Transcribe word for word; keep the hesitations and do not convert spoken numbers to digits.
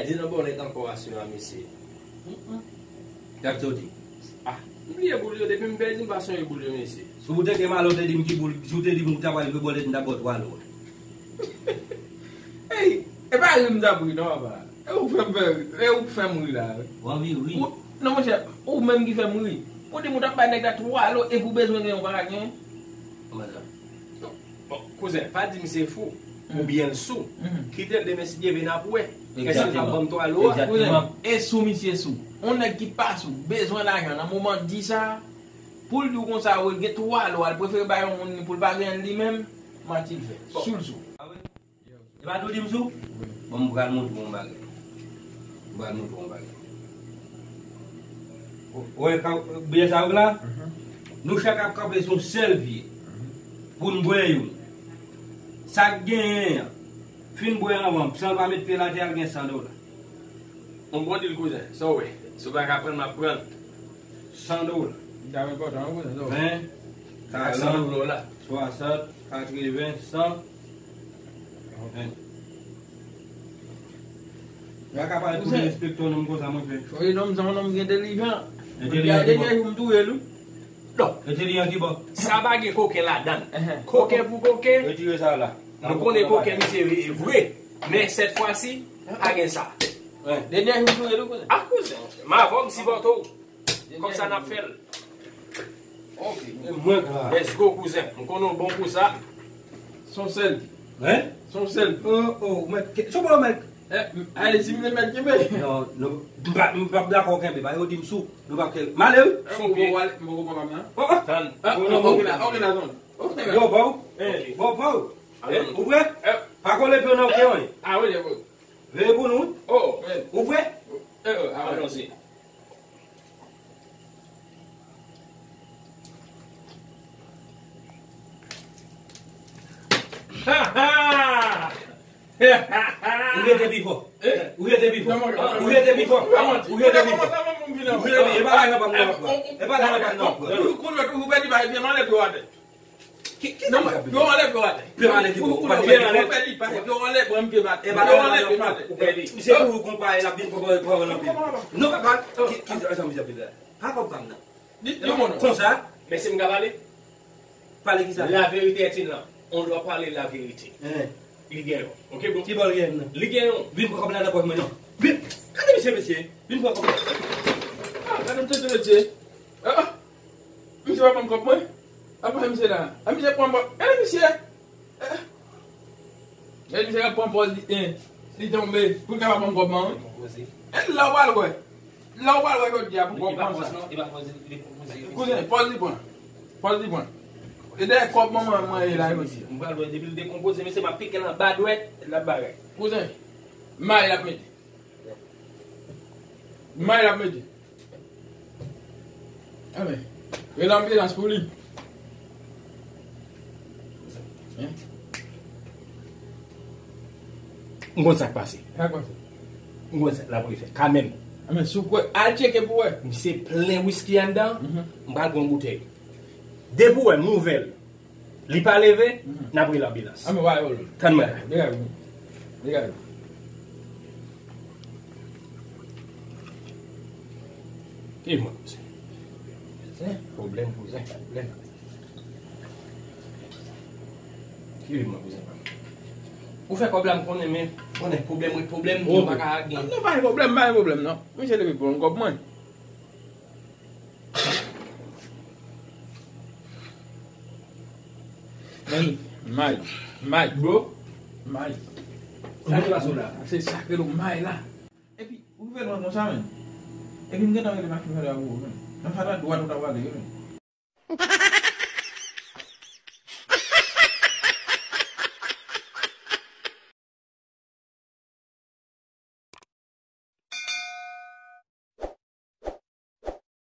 Di nan bòlèt ankò aswè a, mesye. Sa k soti? Ah, m bliye boul yo, depi m pèdi, m pa sonje boul yo, mesye. Si w te gen malè, w te di m ki boul, si w te di m ou ta pral jwe bòlèt, m ta ba w twa lò. Ey, e pa ri m t ap ri non, papa. E ou k fè m fè ri, e ou k fè m ri la wi. W anvi ri? Ou, non, monchè, ou menm ki fè m ri. Ou di m ou t ap bay nèg la twa lò epi w bezwen gen, ou pa ka genyen. Kòman sa? Bon, kouzen, pa di m se fou, oubyen l sou. Kite l demen si Dye vle n ap wè. Èske l p ap ban m twa lò a? Egzakteman. Kouzen, e sou misye sou. Yon nèg ki pa sou, bezwen lajan nan moman di sa, pou l di w konsa, w gen twa lò a, l prefere bay yon moun li pou l pa genyen l li menm, manti l fè. Sou l sou. E pa tou di m sou? Bon, m pral montre w yon bagay. M pral montre w yon bagay. Ou wè byè sa yo la? Nou chak ap kanpe sou yon sèl pye pou n bwè youn. Sa k genyen an, fin bwè anvan, san l pa met pye l atè a, l gen san dola. Yon bon dil, kouzen. Sa w wè? Si w pa ka pran l, m ap pran l. San dola. Li ta enpòtan wi, kouzen, sa w wè? Ven, karant, swasant, katreven, san. Ven. Yo ka pale pou respekte yon nonm konsa, monchè. Sonje nonm sa, yon nonm entelijan. Entelijan ki bò? Dènye jou m touye l wi. Non. Entelijan ki bò? Sa pa gen koken ladan l. Koken pou koken. Retire sa la. Nou konnen koken misye vre. Men sèt fwa si, pa gen sa. Dènye jou m touye l wi, kouzen. A kouzen, m avè w, m sipòte w. Kòmsa n ap fè l. Ok. E mwen ka. Let's go, kouzen. M konnen w bon pou sa. Son sèl. Hein? Son sèl. Oh, oh, mèt, se w pa mèt. Eh, ale, si m te mèt kenbe. Non, non, m pa, m p ap dakò kenbe, paske yo di m sou, nou p ap kenbe. M ale wi. Son pye. M poko pran m nan. Oh, oh. Tann. Ah, oh, non, ok, la, ok, la, tann. Ok, la. Yo, bon. Eh. Bon, bon. Ou prè? Pa kole pye w nan okenn. Ah, wi, wi. Veye pou nou. Oh, wi. Ou prè? Eh, eh, ah, wi. Alonzi. Ou rete pi fò. Ou rete pi fò. Ou rete pi fò. Ou rete pi fò. Ou rete pi fò. E pa la nan banm nan. E pa la nan banm nan. Kounye a toujou pèdi, pa pye m anlè, pye w atè. Ki, ki sa w ap di? Pye w anlè, pye w atè. Pye w anlè ki bon. Ou pèdi, pa pye w anlè, pran pye m atè. E pa la nan banm nan. Ou pèdi. Misye toujou konpare l ap vin konpare pawòl anpil. Non, papa, ki, ki sa misye ap di la? Pa konprann nan. Di, di yon mo non. Konsa? Men si m ka pale? Pale ki sa? La vérité est une langue. On doit parler la vérité. Li gen yon. Ok, bon. Ki bò l gen nan? Li gen yon. Vin pran kòb la nan pòch mwen non. Vin. Gade misye, mesye. Vin pran kòb la. Ah, gade m tete mesye. Ah, ah. Misye pa ban m kòb mwen. Apa misye la? Ah, misye pran m. Gade misye. Eh. Gade misye ap pran pòz li, eh, li tonbe pou l kapab ban m kòb mwen wi. E la w pral wè. La w pral wè jodi a pou kòb konsa. Kouzen, pòz li pran. Pòz li pran. E dèyè kòb manman mwen ye la jodi a. M pral wè depi l dekonpoze, mesye, m ap pike l anba dwèt, l ap bagay. Kouzen, may l ap mete. May l ap mete. Anben, rele anbilans pou li. Hein? M konn sa k pase. Sa k pase? M konn sa l ap refè. Kanmenm. Anben, si w kwè, al tcheke pou wè. Misye plen wiski anndan, m pral pran yon boutèy. Depi w wè m ouvè l, li pa leve, n ap rele anbilans. Anben, w a rele. Tann mwen la. Degaj ou. Degaj ou. Ki mwen kouzen? Kouzen, pwoblèm, kouzen, pwoblèm. Ki mwen kouzen pa m? Ou fè kòb la, m konnen, men konnen pwoblèm wi, pwoblèm, nou pa ka gen. Non, pa gen pwoblèm, pa gen pwoblèm, non. Misye depi pran kòb mwen. Men, may, may. Bro. May. Sa ki pase w la? Se sa k rele w may la. Epi, ou rive lwen konsa, men. Epi, m gentan rele machin fè la pou ou, men. Nan fatra dwat ou ta prale, men.